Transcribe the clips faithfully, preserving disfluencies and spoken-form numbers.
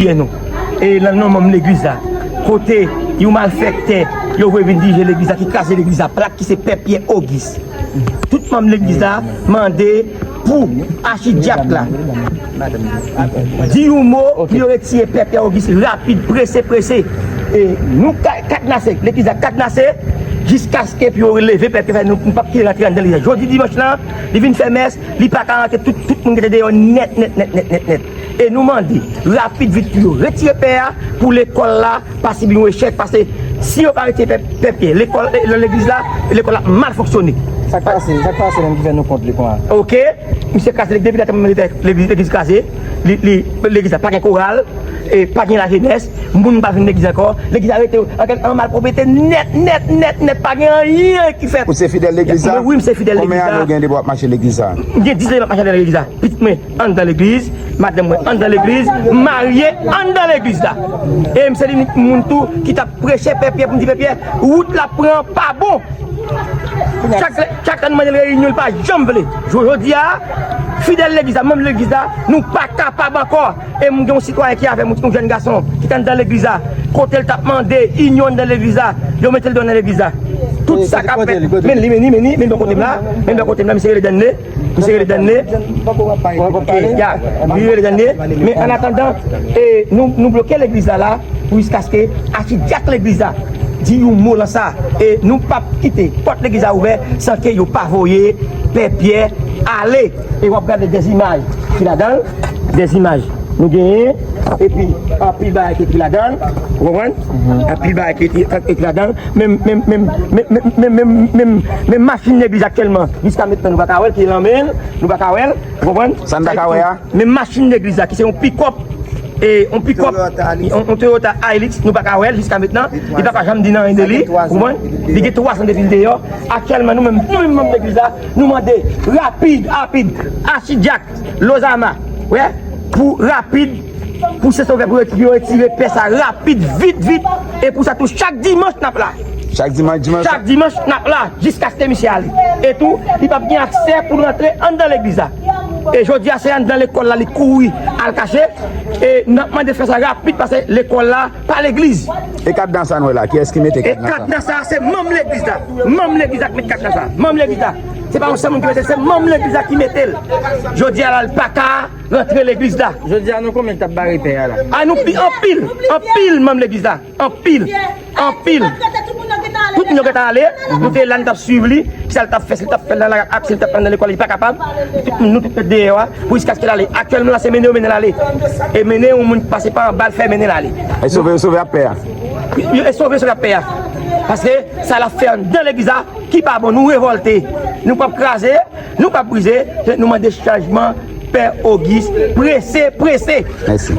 Pyè nou. E nan non manm legliz la. Kote yon malfektè yo voye vin dirije legliz la, ki kraze legliz la plat, ki se Pè Pyè Ogis. Tout manm legliz la mande pou achidyak la di yon mo pou yo retire Pè Pyè Ogis rapid, prese, prese. E nou ka- kadnase, legliz la kadnase jiskaske pou yo leve Pè Pyè, fè nou, nou p ap kite rantre anndan legliz la. Jodi dimanch lan, li vin fè mès, li pa ka rantre, tout, tout moun gentan deyò nèt, nèt, nèt, nèt, nèt, nèt. E nou mande, rapid vit pou yo retire pè a, pou lekòl la pa sibi yon echèk, paske si yo pa retire pè, pè Pyè, lekòl, eh, nan legliz la, lekòl la mal fonksyone. Sa k pase, sa k pase menm ki fè nou kont li konsa? Oke, misye kraze legliz, depi lè tan legliz, legliz kraze, li, li, legliz la pa gen koral, e pa gen lajenès, moun pa vin legliz ankò, legliz la rete an, an malpwòpte nèt, nèt, nèt, nèt, pa gen anyen ki fèt. Ou se fidèl legliz la? Wi, m se fidèl legliz la. Konbyen ane w gen depi w ap mache legliz la? M gen diz ane m ap mache nan legliz la. Pitit mwen anndan legliz, madanm mwen anndan legliz, m marye anndan legliz la. E m se li moun tou ki t ap preche Pè Pyè pou m di Pè Pyè, wout l ap pran pa bon. Chak, chak lè nou mande l reyinyon, li pa janm vle. Jou jodi a, fidèl legliz la, manm legliz la, nou pa kapab ankò. E m gen yon sitwayen ki avè m, yon jèn gason ki t anndan legliz la. Kote l t ap mande inyon anndan legliz la, yo mete l deyò nan legliz la. Tout sa k ap fèt, men li, men li, men li, men bò kote m la, men bò kote m la, misye rele Danle. Misye rele Danle. Ya, li rele Danle. Men annatandan, e, nou, nou bloke legliz la la pou jiskaske achidyak legliz la di yon mo lan sa. E nou p ap kite pòt legliz la ouvè san ke yo pa voye Pè Pyè ale. E w ap gade dèzimaj ki ladan l, dèzimaj nou genyen, epi anpil bagay ki ekri ladan l, ou konprann? Anpil bagay ki ekri, ekri ladan l. Menm, menm, menm, menm machin legliz aktyèlman, jiska mentnan nou pa ka wè l, ki nan men l, nou pa ka wè l, ou konprann? Sa n pa ka wè a? Menm machin legliz la, ki se yon pikòp, e yon pikòp, yon, yon Toyota Hilux, nou pa ka wè l jiska mentnan, li papa janm di nan anyen de li, ou konprann? Li gen twa zan depi l deyò. Aktyèlman, nou menm, nou menm manm legliz la, nou mande rapid, rapid, achidyak, Lozama, wè, pou rapid, pou Sensovè, pou yo, pou yo retire pè sa rapid, vit, vit. E pou sa tou, chak dimanch n ap la. Chak dimanch, dimanch? Chak dimanch n ap la, jiskaske misye ale. E tou, li p ap gen aksè pou l rantre anndan legliz la. E jodi a, se anndan lekòl la li kouri al kache. E n ap mande fè sa rapid, paske lekòl la pa legliz. E kadna sa n wè la, kiyès ki mete kadna sa? E kadna sa, se manm legliz la. Manm legliz la ki mete kadna sa. Manm legliz la. Se pa yon sèl moun ki mete l, se manm legliz la ki mete l. Jodi a la, l pa ka rantre legliz la. Jodi a, nou konbyen k t ap bare pè a la? A nou pi anpil, anpil manm legliz la. Anpil, anpil. Tout moun yo gentan ale, nou te la, nou t ap swiv li. Kisa l t ap fè, si l t ap fè l nan larè ak si l t ap fè l nan lekòl, li pa kapab. Tout moun, nou tout mete deyò a, pou jiskaske l ale. Aktyèlman la, se mennen yo mennen l ale. E mennen yon moun ki pase pa anba l fè mennen l ale. E sove, sove ap pè a. Yo, e sove, sove ap pè a. Paske sa l ap fè anndan legliz la, ki pa bon, nou revòlte. Nou p ap kraze, nou p ap brize, nou mande chanjman Pè Ogis, prese, prese. Mèsi.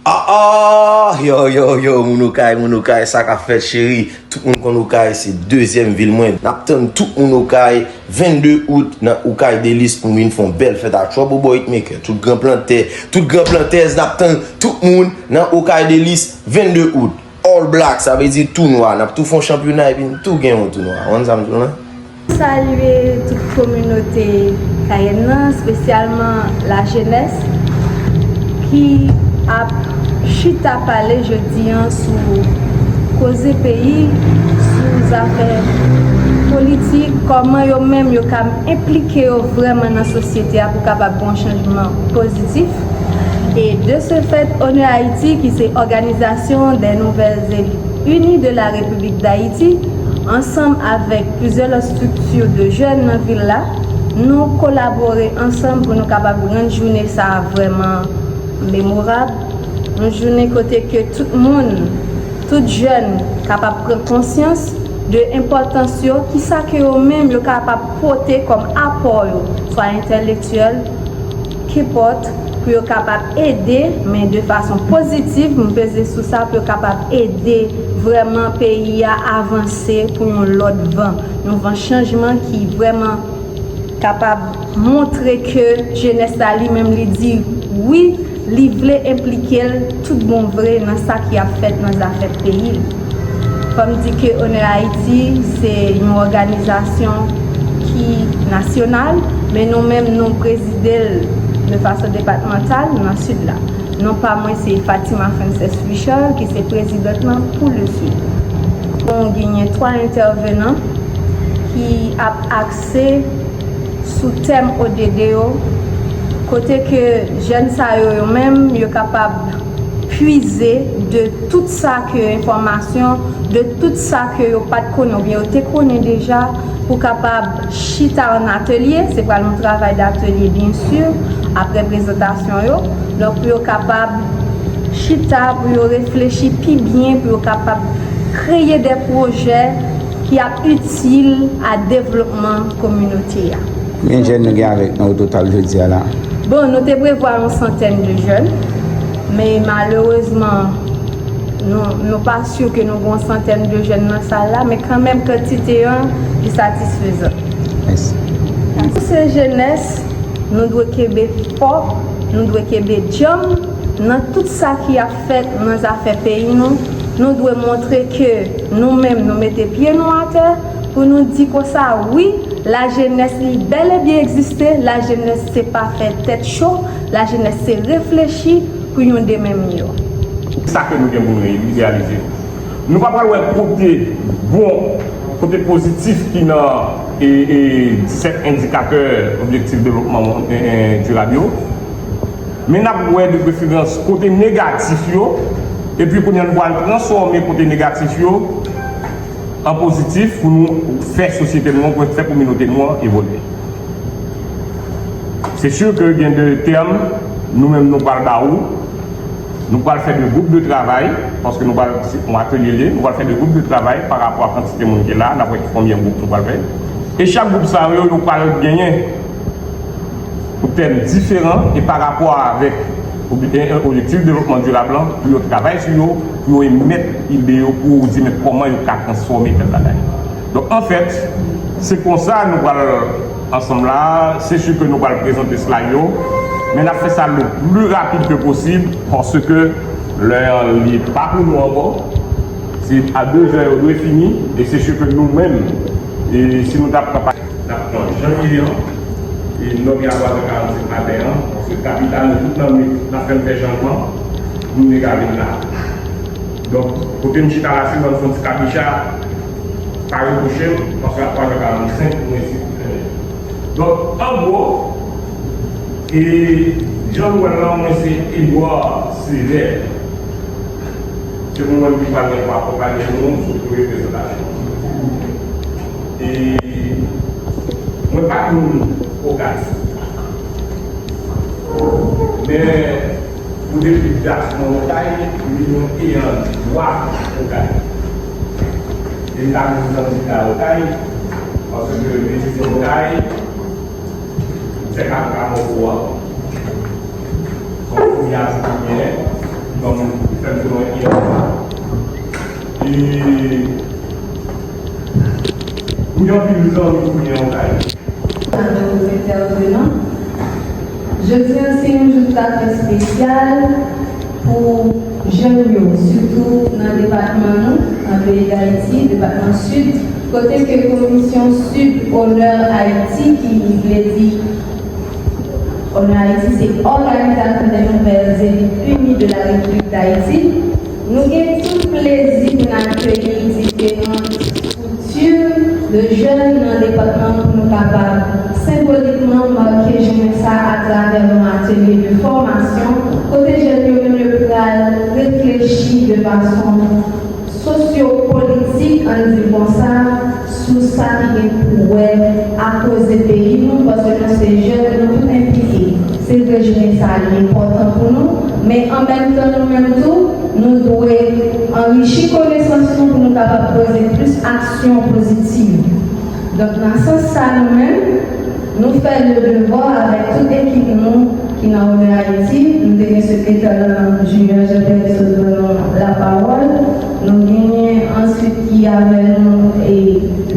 Ah, ah, yo, yo, yo, moun Okay, moun Okay, sa k ap fèt, cheri? Tout moun konn Okay, se dezyèm vil mwen. N ap tann tout moun Okay, vennde out, nan Okay Delices, pou nou vin fè yon bèl fèt a Trouble Boy Hitmaker. Tout gran plantè, tout gran plantèz, n ap tann tout moun nan Okay Delices, vennde out. All black, sa vle di tou nwa. N ap tou fè yon chanpyona epi n tou gen yon tou nwa. Ou konn sa m di w lan? Salye tout kominote Kayèn nan, espesyalman lajenès ki ap chita pale jodi an sou koze peyi, sou zafè politik, kòman yo menm yo ka enplike yo vrèman nan sosyete a pou kapab gen yon chanjman pozitif. E de ce fait, Honneur Haïti, ki se Organization des Nouvelles Élites Unies de la République d'Haïti, ansanm avèk plizyè lòt estrikti de jèn nan vil la, nou kolabore ansanm pou nou kapab rann jounen sa a vrèman memorab. Yon jounen kote ke tout moun, tout jèn kapab pran konsyans de enpòtans yo, kisa ke yo menm yo kapab pote kòm apò yo, swa entèlektyèl, kenpòt, pou yo kapab ede, men de fason pozitiv, m peze sou sa, pou yo kapab ede vrèman peyi a avanse pou yon lòt van, yon van chanjman ki vrèman kapab montre ke jenès la li menm li di wi, li vle enplike l tout bon vre nan sa ki ap fèt nan zafè peyi l. Fò m di ke Honneur Haïti se yon òganizasyon ki nasyonal, men nou menm nou prezide l de fason depatmantal nan Sid la. Non pa mwen se Fatima Frances Richard, ki se prezidant nan pou le Sud. Nou genyen twa entèvenan ki ap akse sou tèm O D D yo, kote ke jèn sa yo, yo menm, yo kapab pwize de tout sa ke enfòmasyon, de tout sa ke yo pa t konnen oubyen yo te konnen deja, pou kapab chita an atelye. Se pral yon travay datelye, byen si, apre prezantasyon yo. Donk, pou yo kapab chita, pou yo reflechi pi byen, pou yo kapab kreye de pwojè ki ap itil a devlopman kominote a. Konbyen jèn nou gen avèk nou o total jodi a la? Bon, nou te prevwa yon santèn de jèn, men malerezman, nou, nou pa si ke nou gen yon santèn de jèn nan sal la, men kanmenm kantite an, li satisfezan. Mèsi. Pou se jenès, nou dwe kenbe fò, nou dwe kenbe djanm nan tout sa ki ap fèt nan zafè peyi nou. Nou dwe montre ke nou menm, nou mete pye nou atè pou nou di konsa, wi, lajenès li bèl e byen egziste, lajenès se pa fè tèt cho, lajenès se reflechi pou yon demen miyò. Sa ke nou gen pou nou reyalize. Nou pa pral wè kote bon, kote pozitif ki nan e, e, disèt endikatè objektif devlopman e, e, dirab yo. Men n ap wè de preferans kote negatif yo, epi kounye a nou pral transfòme kote negatif yo an pozitif pou nou fè sosyete nou an, pou fè kominote nou an evolye. Se si ke gen de tèm, nou menm nou pral ba ou, nou pral fè de gwoup de travay, paske nou pral, se yon atelye l ye, nou pral fè de gwoup de travay pa rapò a kantite moun ki la, n ap wè konbyen gwoup nou pral fè. E chak gwoup sa yo, yo pral genyen pou tèm diferan e pa rapò avèk obje-, objektif devlopman dirab lan, pou yo travay sou yo, pou yo emèt ide yo, pou di men kòman yo ka transfòme tèl bagay. Donk, anfèt, se konsa nou pral ansanm la, se si ke nou pral prezante slide yo, men n ap fè sa le pli rapid ke posib, paske lè an li pa pou nou ankò, se a de zè yo dwe fini, e se si ke nou menm, e si nou t ap kapab N ap pran jan li ye an, e nòm y a twa zè karannsenk maten an, paske kapital nou tout nan men, n ap fè n fè chanjman, moun nèg a vin la. Donk, kote m chita la, si m fè yon ti kabicha, pa repwoche m, paske a twa zè karannsenk, mwen si pou fè. Donk, an gwo, e jan nou wè l lan, mwen se Edouard Sévère. Se mwen menm ki pral gen pou akonpaye nou sou premye prezantasyon. E mwen pa t moun Okay. Men, pou depi dat mwen Okay, m vin yon eyan dwa Okay. E m ta vin kandida Okay, paske m etidye Okay, m fè kat Kamoko a. Kòm kounye a se kounye a, kòm fè m tounen eyan dwa. E pou gen anpil zanmi kounye a Okay. Avèk entèvenan. Jodi a se yon jou trè espesyal pou jèn yo, sitou nan depatman nou, nan peyi Dayiti, depatman Sid, kote ke Komisyon Sid Honor Haïti, ki vle di Honor Haïti, se Organisation des Jeunes Élus Unis de la République d'Haïti, nou gen tout plezi pou n akeyi diferan Structure de jeunes nan depatman pou nou kapab senbolikman make jounen sa atravè yon atelye de fòmasyon kote jèn yo menm yo pral reflechi de fason sosyopolitik, ann di l konsa, sou sa ki gen pou wè ak koze peyi nou, paske nou se jèn, nou tout enplike. Se vre, jounen sa li enpòtan pou nou, men an menm tan nou menm tou, nou dwe anrichi konesans nou pou nou kapab poze plis aksyon pozitiv. Donk, nan sans sa, nou menm, nou fè le devwa avèk tout ekip nou ki nan Honor Haïti. Nou te gen sekretè lan, Julien Jean-Pierre, ki sot ban nou lapawòl. Nou genyen answit ki avè nou, e,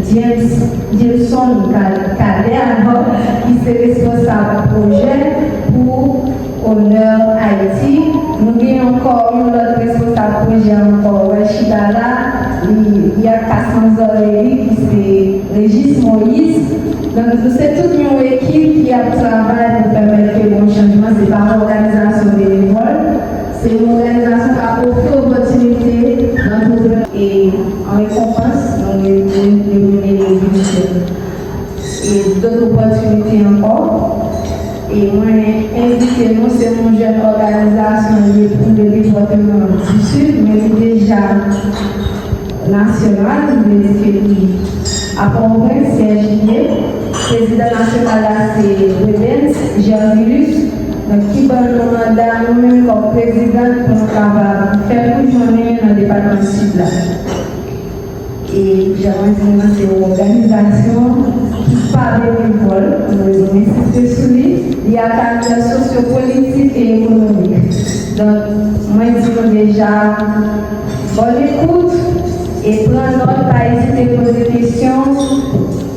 James, Jameson Ka-, Cadet, alò, ki se responsab pwojè pou Honor Haïti. Nou gen ankò yon lòt responsab pwojè ankò, wè chita la, li, li ak kas nan zòrèy li, ki se Régis Moïse. Donk, nou se tout yon ekip ki ap travay pou pèmèt ke gon chanjman, se pa yon òganizasyon benevòl. Se yon òganizasyon k ap ofri opòtinite nan tout e an rekonpans, nou, nou, nou, nou, nou, e dòt opòtinite ankò. E mwen envite nou, se yon jèn òganizasyon li ye pou depatman di Sid, men li deja nasyonal, li vle di ke li a Pòtoprens, syèj li ye. Prezidan nasyonal la se Wedens Gervilus, donk ki ban nou manda nou menm kòm prezidan pou nou kapab fè kou jounen nan depatman Sid la. E jan mwen di nou, se yon òganizasyon ki pa benevòl, mwen vin ensiste sou li, li a karaktè sosyopolitik e ekonomik. Donk, mwen di nou deja, bòn ekout e pran nòt, pa ezite poze kesyon.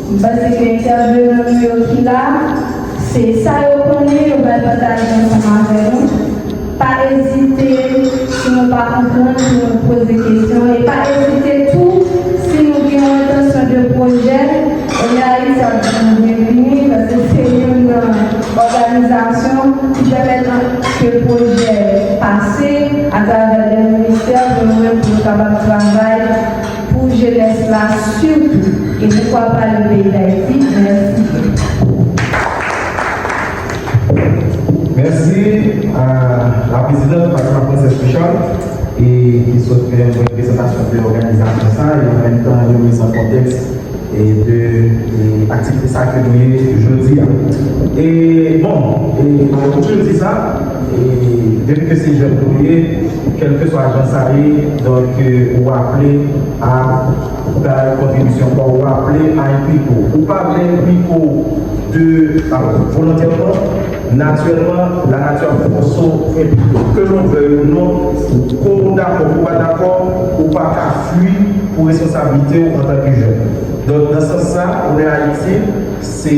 M panse ke entèvenan nou yo ki la, se sa yo konnen, yo pral pataje ansanm avè nou. Pa ezite, si nou pa konprann, pou nou poze kesyon. E pa ezite tou, si nou gen yon entansyon de pwojè, Onè Ayiti ap di nou byenvini, paske se youn nan òganizasyon ki pèmèt ke pwojè pase atravè de ministè pou nou menm, pou nou kapab travay pou jenès la sitou, e poukwa pa le peyi Dayiti. Mèsi. Mèsi a la prezidant Fatima Princesse Richard e ki sot fè yon prezantasyon de òganizasyon sa e an menm tan yon miz an kontèks e de e aktivite sa ke nou ye jodi a. E bon, e nou toujou di sa, e depi ke se jèn nou ye, kèlkeswa jan sa ye, donk ou aple a bay kontribisyon pa w, ou aple a enplike w. Ou pa vle enplike w de, alò, volontèman, natirèlman, lanati ap fòse w enplike w. Ke nou vle ou non, ke w dakò, ke w pa dakò, ou pa ka fui pou responsablite w antanke jèn. Donk, nan sans sa, Onè Ayiti, se,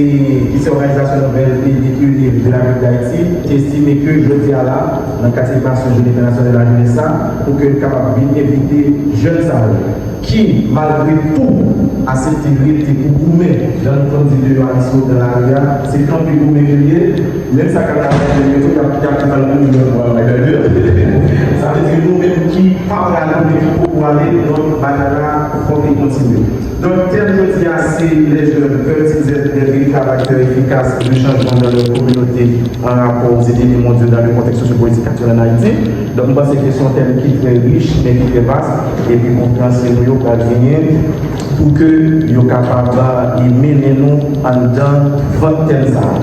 ki se òganizasyon nouvèl e de pionye de lavil Dayiti, te estime ke jodi a la, nan kad selebrasyon Jounen Entènasyonal de Lajenès la, pou ke l kapab vin envite jèn sa yo, ki, malgre tou, aksepte rete pou goumen, jan nou konn di de yo a slogan lari a, se kanpe goumen ke l ye, menm sa k ap travay nan yo tou, y ap, y ap mal goumen nan vwa la, sa vle di nou menm ki pa pral goumen, ki poko ale, donk, batay la, fòk li kontinye. Donk, tèm jodi a se les jeunes, peuvent-ils être des véritables acteurs efficaces de changement dans leur communauté en rapport aux idées mondiaux dans le contexte sociopolitique actuel en Haïti? Donk, m panse ke se yon tèm ki trè rich, men ki trè vas, epi konferansyè nou yo pral genyen pou ke yo kapab mennen nou anndan vant tèm sa a.